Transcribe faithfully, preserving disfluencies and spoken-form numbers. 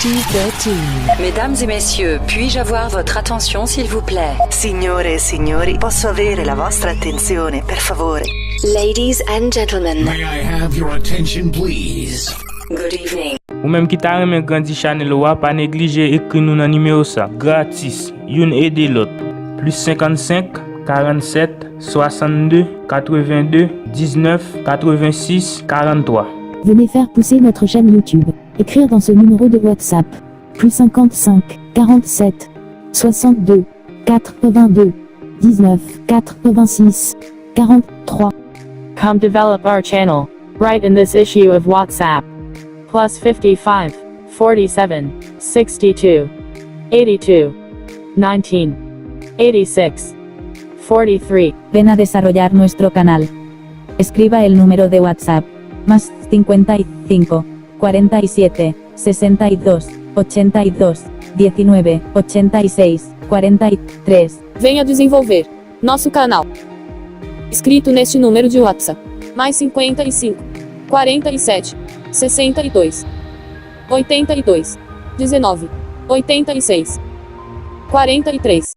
T thirteen. Mesdames et messieurs, puis-je avoir votre attention, s'il vous plaît? Signore e signori, posso avere la vostra attenzione, per favore? Ladies and gentlemen. May I have your attention, please? Good evening. Ou menm ki ta renmen grandi chanèl ou a, pa neglije ekri nou nan nimewo sa, gratis, youn ede lòt. Plis senkannsenk, karannsèt, swasannde, katrevenn de, diznèf, katrevensis, karanntwa. Venez faire pousser notre chaîne YouTube. Écrire dans ce numéro de WhatsApp. Plus cinquante-cinq, quarante-sept, soixante-deux, quatre-vingt-deux, dix-neuf, quatre-vingt-six, quarante-trois. Come develop our channel. Write in this issue of WhatsApp. Plus fifty-five, forty-seven, sixty-two, eighty-two, nineteen, eighty-six, forty-three. Ven a desarrollar nuestro canal. Escriba el número de WhatsApp. Más cincuenta y cinco, cuarenta y siete, sesenta y dos, ochenta y dos, diecinueve, ochenta y seis, cuarenta y tres. Venha desenvolver nosso canal. Escrito neste número de WhatsApp. Mais cinquenta e cinco, quarenta e sete, sessenta e dois, oitenta e dois, dezenove, oitenta e seis, quarenta e três.